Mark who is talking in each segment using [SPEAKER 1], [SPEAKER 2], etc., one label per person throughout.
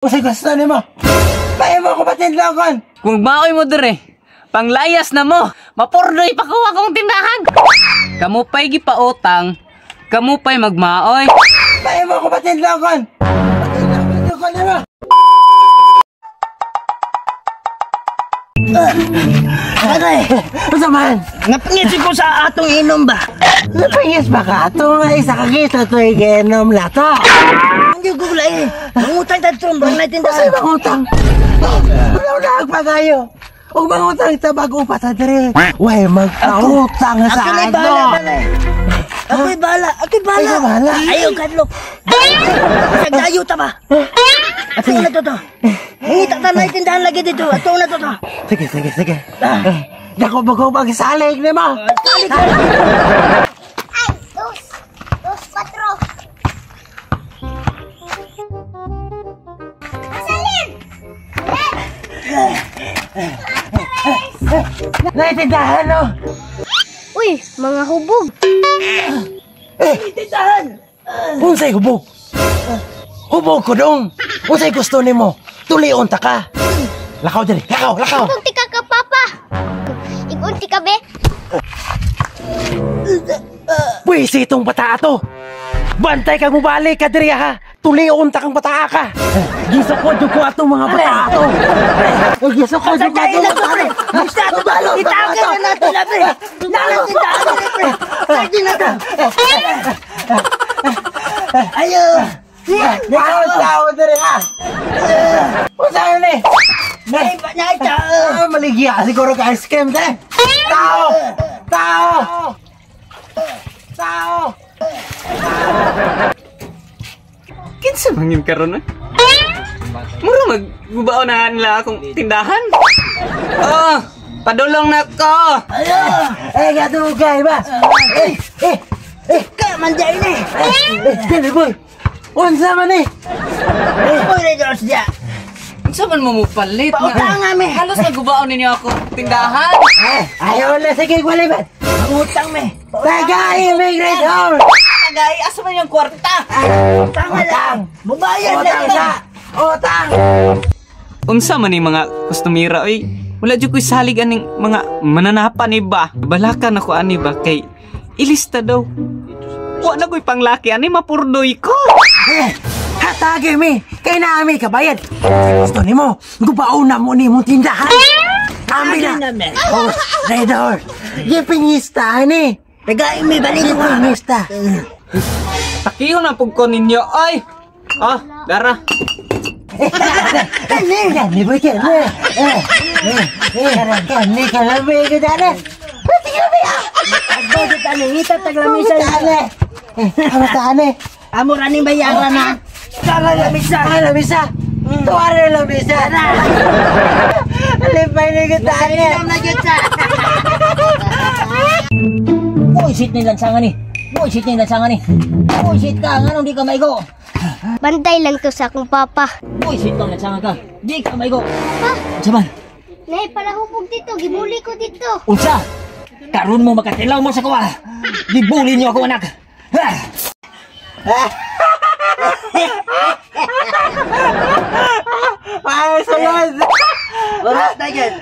[SPEAKER 1] Unsay gusto nimo? Pahimo ko patinlogon.
[SPEAKER 2] Kung maoy mo dire, panglayas na mo. Mapurdoy pa ko akong tindahan. Kamu pa'y gipautang, kamu pa'y magmaoy.
[SPEAKER 1] Pahimo ko patinlogon. Patinlogon ko nimo.
[SPEAKER 3] Aray,
[SPEAKER 1] Unsa man?
[SPEAKER 3] napangit ko sa atong inom ba?
[SPEAKER 1] Napingis ba ka? Ato nga isa ka kita to igenom lato.
[SPEAKER 3] Hindi ko gulay. Mangutang ta trum, bang natin
[SPEAKER 1] Unsay mangutang? Wala na ang pagayo. Og mangutang ta bago pa ta dire. Way magpautang sa
[SPEAKER 3] Ako na'y bahala,
[SPEAKER 1] ano.
[SPEAKER 3] balay. Ako'y bahala, ako'y bahala.
[SPEAKER 1] Ikaw bahala.
[SPEAKER 3] Ayaw, kadlok. Sagdayo ta ba? Ato na to to. Mangutang ta na tindahan lagi dito. Ato na to to.
[SPEAKER 1] Sige, sige, sige. Dako bago pagsalig nimo.
[SPEAKER 4] Ay, dos. Dos, kwatro. Asalin!
[SPEAKER 1] Naitindahan no.
[SPEAKER 4] Uy, mga hubog.
[SPEAKER 3] Tindahan.
[SPEAKER 1] Unsay hubog? Hubog ko dong. Unsay gusto nimo? Tulion ta ka. Lakaw diri, lakaw, lakaw.
[SPEAKER 4] Hubog ti ka ka, papa. Igunti ka, be.
[SPEAKER 1] Pwisi itong bata ato. Bantay kang mubalik ka diri ha. Tulion ta kang bata ka. Gisukod jud ko atong mga bata ato. Gisukod jud ko
[SPEAKER 3] Sagdayo
[SPEAKER 1] atong
[SPEAKER 3] na to,
[SPEAKER 1] bata
[SPEAKER 3] pre.
[SPEAKER 1] ato.
[SPEAKER 3] Basta ato ba? Itagan na nato na, pre. Nala tindahan na, pre. Sagdayo na to. Ayaw.
[SPEAKER 1] Tao tao diri ha. Unsa ni?
[SPEAKER 3] Nay, nay, tao.
[SPEAKER 1] Ah, maligya siguro ka ice cream te. Tao! Tao! Tao!
[SPEAKER 2] Kinsa man yun karon eh? Mura magbubao na nila akong tindahan. Oh, padulong na ko.
[SPEAKER 3] Ayaw.
[SPEAKER 1] Eh, gadugay ba? Eh, eh, eh,
[SPEAKER 3] Ka, manday ni.
[SPEAKER 1] eh, dili boy. Unsa man eh?
[SPEAKER 3] Uy, Red Horse diya.
[SPEAKER 2] Unsa man mo mupalit nga?
[SPEAKER 3] Pautang nga, me.
[SPEAKER 2] Halos nagubao ninyo akong tindahan.
[SPEAKER 1] Eh, ayaw na sige walibat.
[SPEAKER 3] Utang me.
[SPEAKER 1] Tagay immigrant home.
[SPEAKER 2] Tagay, asa man yung kwarta?
[SPEAKER 3] Utang na lang. Mubayad na
[SPEAKER 1] Utang
[SPEAKER 3] lang.
[SPEAKER 1] sa utang.
[SPEAKER 2] Unsa man ni mga kustumira oy? Wala jud ko'y salig aning mga mananapan ni ba. Balakan ako ani ba kay ilista daw. Wa na ko'y panglaki ani mapurdoy ko.
[SPEAKER 1] Eh, hatagi mi. Kay naami kabayad. Gusto nimo, gubaon na mo nimo tindahan. Ami na.
[SPEAKER 3] na, me.
[SPEAKER 1] Oh, Red Horse. Gipingista ani.
[SPEAKER 3] Tagay me, balik ko.
[SPEAKER 1] Gipingista.
[SPEAKER 2] Takihon na pug ko ninyo oy. Oh, dara.
[SPEAKER 1] Kani, kani boy kani. Eh, eh, eh, kani kalabi ko dane. Pati kalabi ah.
[SPEAKER 3] Agbo kita ni ngita taglamisa.
[SPEAKER 1] Dane. Eh, amo eh.
[SPEAKER 3] Amo raning bayaran na. Tara lamisa.
[SPEAKER 1] Ah, lamisa. Tuwara na lamisa. Lipay na kita ani.
[SPEAKER 3] Inom na gyud sa. Buisit ni lansangan ni. Buisit ni lansangan ni. Buisit ka nganong di ka maigo.
[SPEAKER 4] Bantay lang to sa akong papa.
[SPEAKER 3] Buisit ka lansangan ka. Di ka maigo.
[SPEAKER 4] Pa,
[SPEAKER 3] Unsa man?
[SPEAKER 4] nay para hubog dito. Gibuli ko dito.
[SPEAKER 3] Unsa? Karon mo makatilaw mo sa kuha. Gibuli niyo ako anak. Ha!
[SPEAKER 1] Ay, sulod.
[SPEAKER 3] Wala na yan.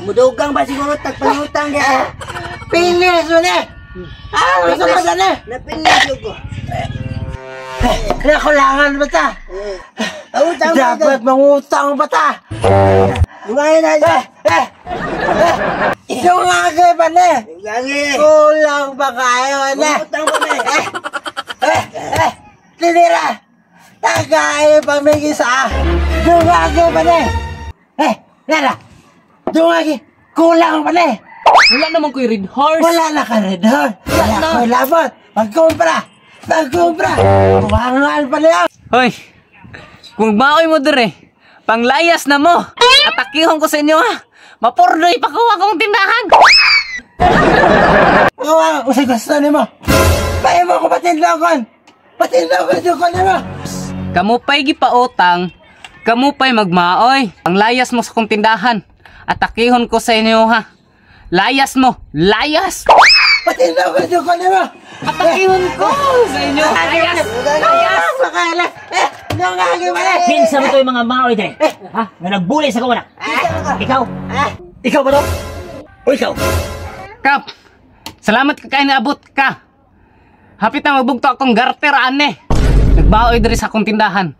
[SPEAKER 3] Mudugang ba siguro tagpangutang ya?
[SPEAKER 1] Pingis mo na. Ah, sulod na.
[SPEAKER 3] Napingis ko.
[SPEAKER 1] Nakulangan ba ta?
[SPEAKER 3] Utang
[SPEAKER 1] Dapat mangutang ba ta?
[SPEAKER 3] Lumayan na
[SPEAKER 1] Eh, eh, eh. Yung agi pa na.
[SPEAKER 3] Lagi.
[SPEAKER 1] Kulang pa kayo na.
[SPEAKER 3] Utang pa me.
[SPEAKER 1] Eh, eh, eh. Tinira. Tagay pa may isa. Dungagi pa na. Eh, Nara. Dungagi. Kulang pa na.
[SPEAKER 2] Wala naman ko'y red horse.
[SPEAKER 1] Wala na ka rin, ha? Wala ko labot. Pagkumpra. Pagkumpra. Kuwangan pa niya.
[SPEAKER 2] Hoy. Kung maoy mo dire, panglayas na mo. Atakihon ko sa inyo ha. Mapurdoy pa ko akong tindahan.
[SPEAKER 1] Kuwangan. Usay gusto nimo. Pahimo ko patinlogon. Patinlogon yung ko nimo.
[SPEAKER 2] Kamu pa'y gipautang, kamu pa'y magmaoy. Ang layas mo sa kong tindahan. Atakihon ko sa inyo ha. Layas mo, layas!
[SPEAKER 1] Patinaw ka dyan ko nimo.
[SPEAKER 2] Atakihon ko sa inyo. Ayas!
[SPEAKER 1] Ayas! Makala! Eh! Dungagi pa ni!
[SPEAKER 5] Kinsa mo to yung mga maoy dire? Ha? Nga nagbuli sa akong anak. Ikaw? Ikaw ba to? O ikaw?
[SPEAKER 2] Kap! Salamat ka kay naabot ka. Hapit na magbugto akong garter ane. Nagbaoy diri sa akong tindahan.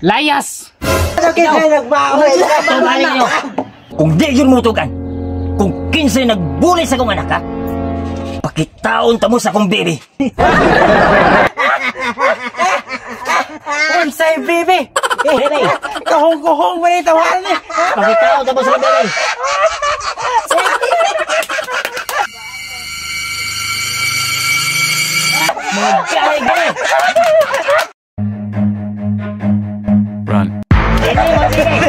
[SPEAKER 2] Layas!
[SPEAKER 1] Ano kita nagbaoy?
[SPEAKER 5] Tunghalin ninyo. Kung di yun mo tugan, kung kinsa'y nagbuli sa akong anak ha, pakitaon ta mo sa akong baby.
[SPEAKER 1] Unsay baby!
[SPEAKER 5] Baby!
[SPEAKER 1] Kahong-kuhong mo ni tawahan ni!
[SPEAKER 5] Pakitaon ta mo sa akong baby. Mga gari-gari!
[SPEAKER 6] Run.
[SPEAKER 5] Ini mga baby!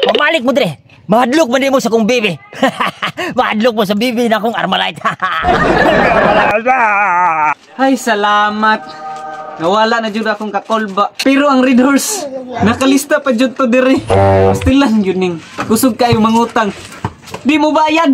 [SPEAKER 5] Pamalik mo dire. Mahadlok man di mo sa akong baby. Mahadlok mo sa baby na akong Armalite.
[SPEAKER 2] Ay, salamat. Nawala na jud akong kakolba. Pero ang Red Horse, nakalista pa jud to dire. Pastilan yun ning. Kusog kayo mangutang. Di mo bayad.